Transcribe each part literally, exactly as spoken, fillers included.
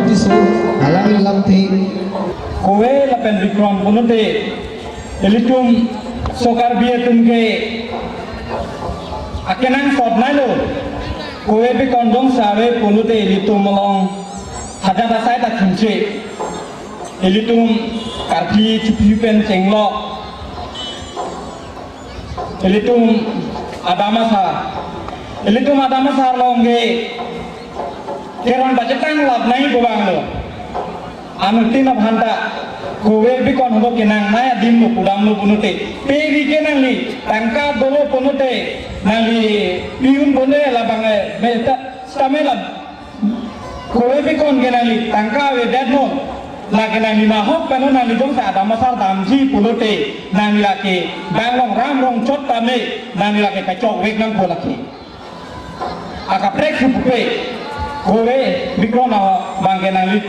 Tiso, alang lamthe. Kove lapen Bikram pulote, ilitum so Karbi atum ke akenangsot nai lo. Kove Bikram dong save pulote ilitum along hajar asai ta chingche. Ilitum karkli chupi pen chenglo. Ilitum adam asar. Ilitum adam asar along ke kerong pachetang lap nai ko bang lo. Anuttin aphan ta Kove Bikram hobo kenang nai adim lo pudam lo pulote. Pe ri ke nangli tangka dolo pulote nangli piyun bone labang eh, me ta stamela. Kove Bikram ke nangli tangka avedet non. Lake nangli mahok pen non nangli jongsi adam asar damji pulote nangli lake bang along ram rong chot tame nangli lake kachok vek nangpo lake. Akaprek si pupe. Kove Bikram abang ke nangli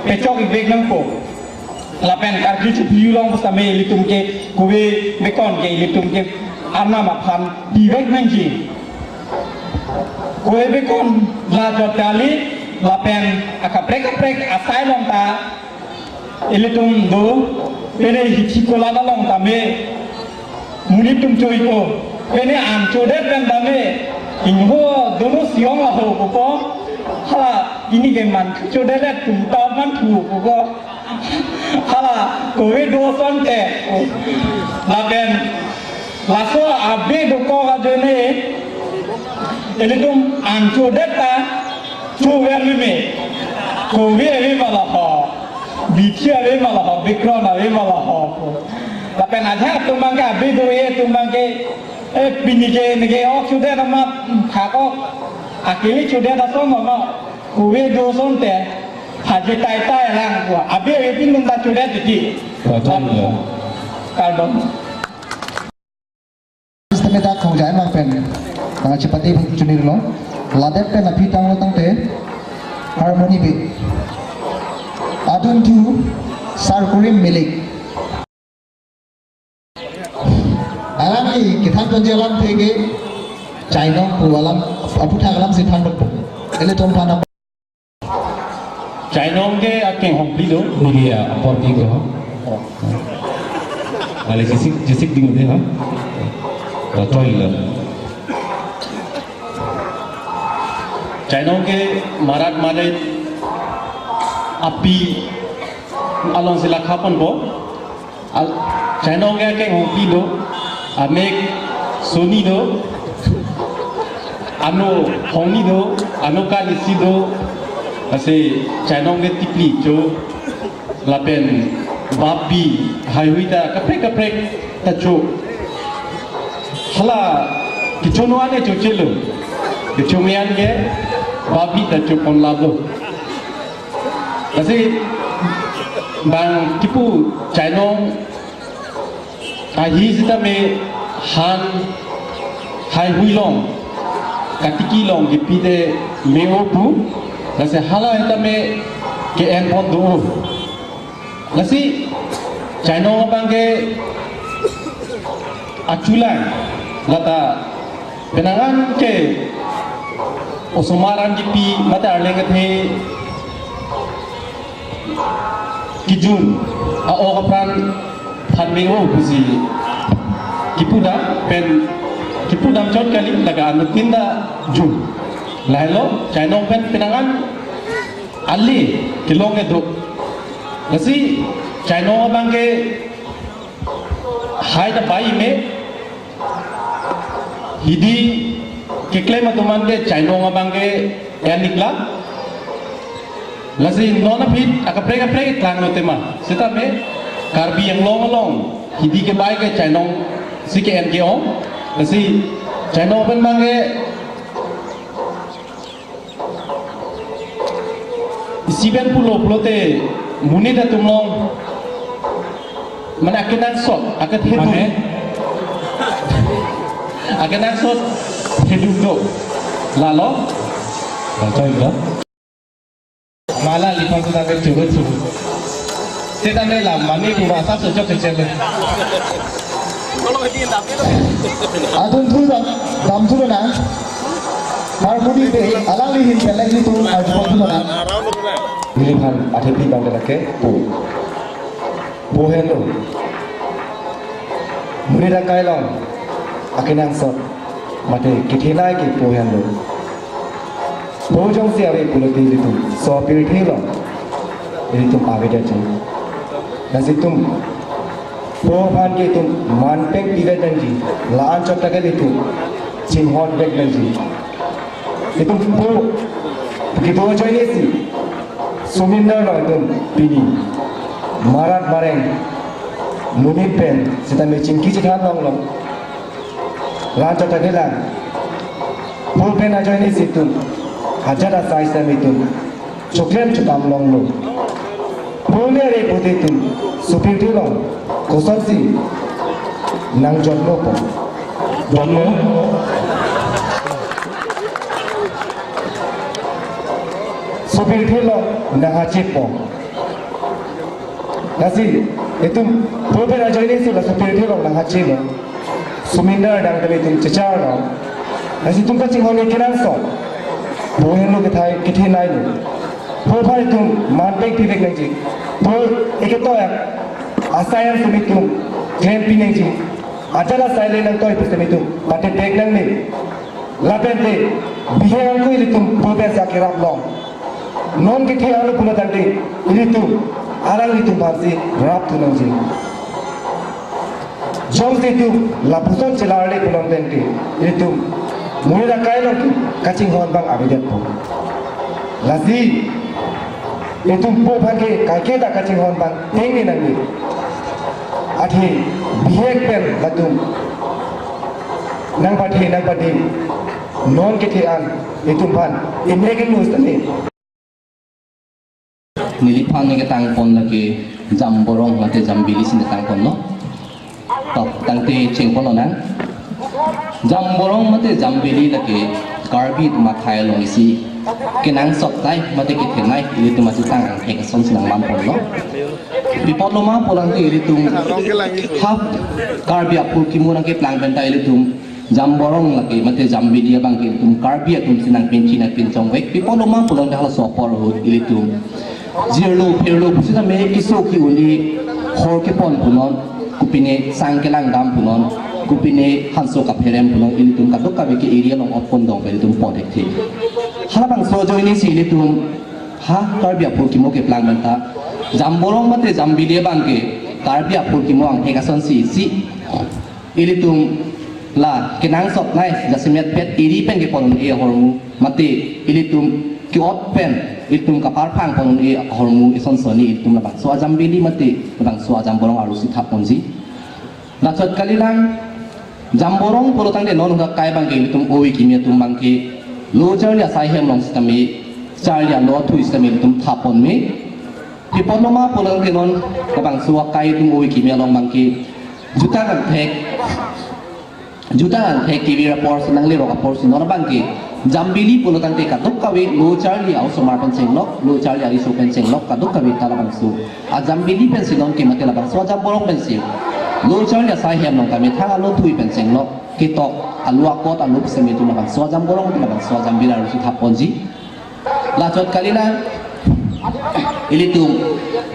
kachok vek nangpo. Lapen karkli chupi along pusitame ilitum ke Kove Bikram ke ilitum ke arnam aphan pi vek nangji. Kove Bikram la jot kali lapen akaprek kaprek asai along ta ilitum do pene hithi kola along tame monit atum choi ko pene an chodet pen tame ingho dono siong aho ko hala ini ke man chodet tum ta man thu ko hala Kove do asonte lapen laso abe dokok ajoine ilitum an chodet ta chover lime. Kove ave ma laho, Bithi ave ma laho, Bikram ave ma laho. Lapen ajahak atum abang ke abe do-e atum abang ke eh pini ke neke ok chodet amat khak ok akili chodet ason ma Kove do asonte haji tai tai lang ko. Abe ave pin ta chodet titi. Kardom. Kardom. Sistema dak khongjai mang pen nang chepate chunir lo. Ladet pen aphi tanglo tangte harmony bi. Adunthu Sar Kurim Milik. Alangli kethan tonji alamthe ke Chainong pu alam, aputhak alam si than bot. Ilitum aphan Chainong ke akeng hongpi do. Media apor ti ko. Oh. Mali jisik jisik ding de ha. Rotoi lo. Chainong ke marat marit api along si lakha ponpo. Al-, Chainong ke akeng hongpi do, amek soni do, ano hongni do, ano kan isi do, lasi Chainong ke tipli cho, lapen bap bi haihui ta kaprek kaprek ta cho. Hala kecho no ane chochelo, kecho me-an ke bap bi ta cho pon labo. Lasi bang kipu Chainong ahi sitame han haihui along katiki along kipi te me-o pu. Lasi hala sitame ke-en pon do. Lasi Chainong abang ke achulang lata penangan ke osomar an kipi mate arleng kethe kijun a-ok apran phan me-o pusi kipu dam pen kipu dam chot kali laga anuttin ta jun. Lahelo Chainong pen penangan ali kelong kedo. Lasi Chainong abang ke hai ta bai me hidi keklem atum an ke Chainong abang ke en-iklang. Lasi non aphi akaprek kaprek iklang lo tema. Sitame Karbi Anglong along hidi kebai ke Chainong si ke-en ke-ong. Lasi Chainong pen abang ke isi pen pulo pulote monit atum along mane akenangsot akethedung. Mane? Akenangsot thedung do. Lalo. Baca itu. Mala lipang tu tabe turut turut. Sitame la mani pu masa sojok kecil. Adunthu dam, damthu nang. Harmony bi, alangli ahin pelek ni tu, adunthu nang. Neli aphan athepi abang lake po. Po henlo. Monit akai along akenangsot mate kethenei ke po henlo. Po jongsi ave pulote ilitum sopirthe along ilitum avedetji. Lasi itum po aphan ke itum manpeng pivet nangji, la-an chot ta ke itum chinghon vek nangji. Itum po kedo ajoine si Somindar along itum pini marat mareng monit pen sitame chingki chethan longlo. La-an chot ta ke lang. Po pen ajoine si itum ajat asai sitame itum choklem chokam longlo. Po le ave pulote itum sopirthe along kosonsi nangjotmo po? Jotmo? Sopirthe along nanghachepo. Lasi itum po pen ajoine si la sopirthe along nanghachelo. Somindar adang tame itum checharlo. Lasi itum kachinghon ke kenangsot. Po henlo, kethai, ketheneilo. Po aphan itum manpeng pivek nangji. Po eketoi asai an sitame itum klempi nangji. Ajat asai le nangtoi pusitame itum patepek nangne. Lapen te bihek angkui ilitum po pensi akerap long. Non kethe angno pulo tangte ilitum alanglitum aphansi rapthu nangji. Jongsi itum lapuson chelarle pulo tangte ilitum monit akai along ke kachinghon abang avedetpo. Lasi itum po aphan ke kaike ta kachinghon abang tengne nangji. Athe bihek pen latum nangpathe nangpathe non kethe an itum aphan imek inus tane. Neliphan ne ketangpon lake Jamborong mate Jambili si ne tangponlo. To, tangte chengponlonang. Jamborong mate Jambili lake Karbi atum akhei along isi kenangsot nei mate kethenei ilitum asitang angthek asonsi nangmanponlo. Pi apotlo ma pulo tangte ilitum half Karbi aphurkimo nangkeplang pen ta ilitum Jamborong lake mate Jambili abang ke ilitum Karbi atumsi nangpinchini nangpinchongvek. Pi apotlo ma pulo tangte halaso apor ahut ilitum jirlo phirlo pusitame keso ke-un-e, hor kepon punon, kopine sang kelang dam punon, kopine hanso kapherem punon, ilitum kadokave ke area along otpon dong pen ilitum pon thekthe. Halabangso ajoine si ilitum ha Karbi aphurkimo keplang pen ta Jamborong mate Jambili abang ke Karbi aphurkimo angthek asonsi isi ilitum la kenangsot nei jasemet pet eri pen kepon un-e ahormu mate ilitum ke-ot pen ilitum kapharphang pon un-e ahormu isonson ni ilitum labangso a-Jambili mate labangso a-Jamborong arlosi thapponji. Lachot kalilang, Jamborong pulo tangte non akai abang ke ilitum ove kimi atum abang ke lo charli asai hem along sitame, charli alo athui sitame ilitum thapponme. Pi apotlo ma pulo tangte non labangso akai atum ove kimi along abang ke jutang angthek, jutang angthek kevi apor si nanglerok apor si non abang ke Jambili pulo tangte kadokave lo charli a-osomar pen chenglok, lo charli ariso pen chenglok, kadokave ta labangso a-Jambili pensi non ke mate labangso a-Jamborong pensi lo charli asai hem along ta methang alo athui pen chenglok, ketok alo akot alo pusitame itum labangso a-Jamborong mate labangso a-Jambili arlosi thapponji. Lachot kalilang, ilitum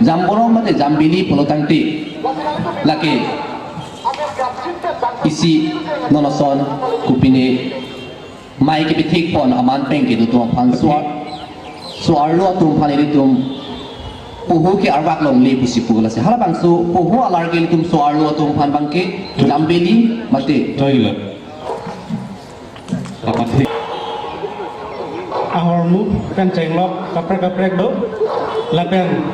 Jamborong mate Jambili pulo tangte lake isi non ason kopine mei kepithik pon amanpeng kedo atum aphan so-ar, so-arlo atum aphan ilitum poho ke arvak longle pusi pu lasi halabangso poho alar ke ilitum so-arlo atum aphan abang ke Jambili mate. Toilet. Ahormu pen chenglok kaprek kaprek do. Lapen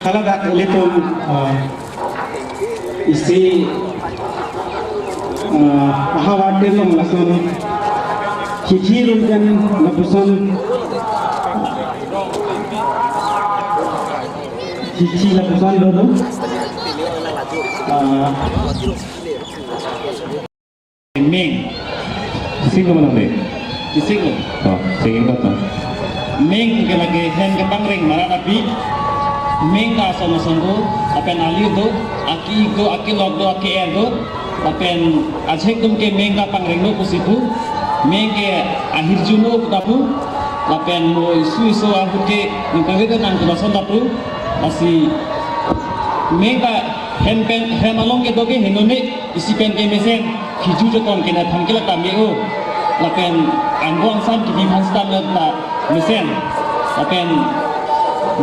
haladak ilitum, ah, isi, ah, ahavar tenlong lason hithi rulgan lapuson hithi lapuson dodo. Ah, Ming. Sing naman ang name? Sing. Oh, singing ko to. Ming ke lake hem kepangring marat api. Ming ke ason ason do, lapen ali do, aki do, aki lok do, aki er do. Lapen ajahak atum ke meng kapangrengno pusi pu, meng ke ahirjuno pu ta pu, lapen mo isu isu ahut ke ningkangrit nang pu lason ta pu, lasi meng kahem pen, hem along kedo ke henone isi pen ke mesen, hiju chotong ke na thang ke la ta me-o, lapen anggo angsam kibi phan stam la ta mesen, lapen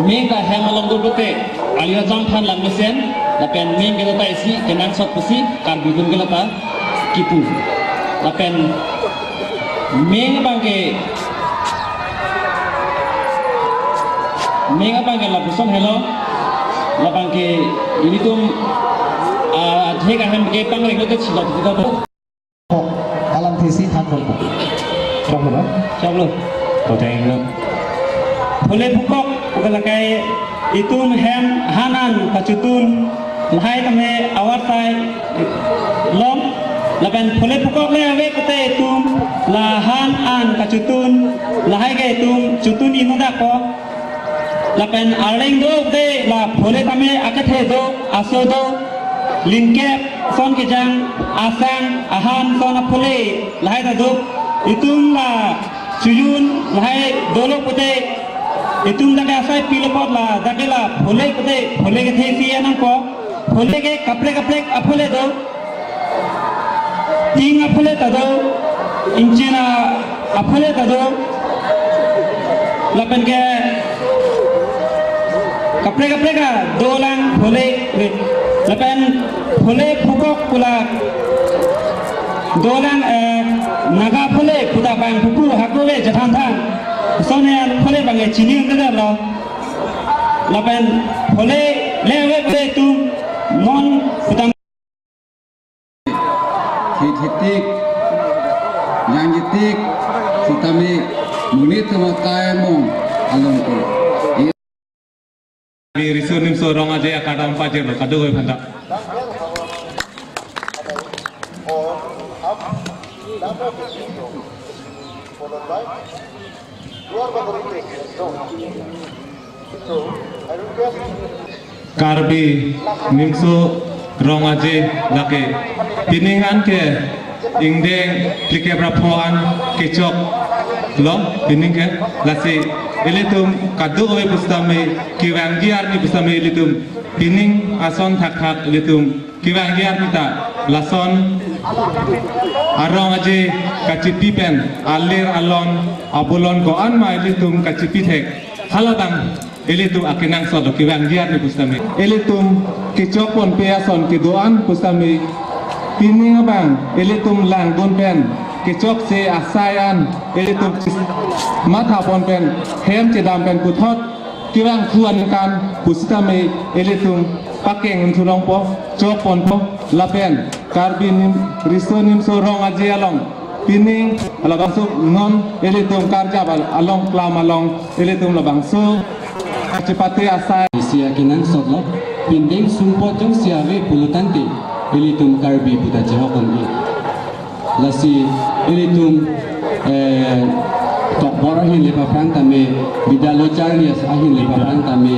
meng kahem along do pulote, alir ajang phan lang mesen, lapen meng kedo ta isi kenangsot pusi Karbi atum ke la ta kipu. Lapen meng abang ke, meng abang ke lapuson helo, labang ke ilitum, ah, ajahak ahem ke pangrengno te chilok tita do. Kok alam thesi than kok. Chok lo, chok lo. To teng lo. Phule phukok, oke, lakai itum hem han an kachotun lahai tame awatai long, lapen phule phukok le ave kote itum la han an kachotun lahai ke itum chotun ino dak ko. Lapen arleng do de la phule tame akethe do, aso do, lingkep, son kejang, asang, ahan, son aphule, lahai ta do. Itum la chojun, lahai dolo pote, itum dak asai pilo apot la, dak la phule pote, phule kethe si anang ko, phule ke kaprek kaprek aphule do. Ting aphule ta do, ingchin aphule ta do, lapen ke kaprek kaprek adolang phule, lapen phule phukok pu la dolang, eh, Naga phule pu ta bang pupu hako ve jathan than. Sonia phule bang e chini undar lo. Lapen phule le ave phule tum non pu ta Thithitik, yangjitik, sitame monit tamakai mong along ko. Riso Nimso Rong Aje akadam pajirlo, kadokave aphanta. Karbi Nimso Rong Aje lake pining an ke ingdeng phlikep ra pho an kechoklo pining ke, lasi ilitum kadokave pusitame kevangji arni pusitame ilitum pining ason thakthak ilitum kevangji arni ta lason arong aje kachipi pen alir alon abolon ko-an ma ilitum kachipi thek. Halabang ilitum akenangsot lo kevangji arni pusitame. Ilitum kechok ponpe ason kedo an pusitame pining abang ilitum langdun pen kechok se asai an ilitum matha pon pen hem chedam pen puthot kevang thu aningkan pusitame ilitum pakeng thu longpo, chok ponpo, lapen Karbi Nim, Riso Nimso Rong Aje along pining labangso non ilitum karjap al-, along klam along ilitum labangso kachepate asai. Isi akenangsot lo, pindeng sumpot jongsi ave pulo tangte ilitum Karbi pu ta chehok un-e. Lasi ilitum, eh, tokbor ahin le paphrang tame, bida lo charli ahin le paphrang tame,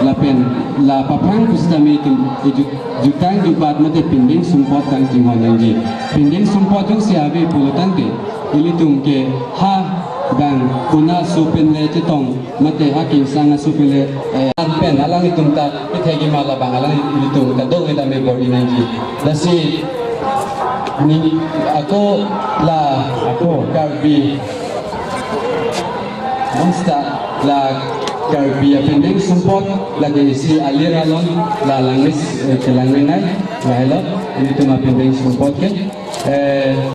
lapen la paphrang pusitame itum, eh, ju-, jutang jubat mate pindeng sumpot tang chinghon nangji. Pindeng sumpot jongsi ave pulo tangte ilitum ke ha bang kona aso pen le chetong mate ha kingsang aso pen le, eh, an pen alanglitum ta kethegi ma labang alanglitum kadokave tame bor-i nangji. Lasi ning ako la ako Karbi bangsta la Karbi apindeng sumpot lake isi alir alon la langmis, eh, kelangmenai lahelo ilitum apindeng sumpot ke, eh,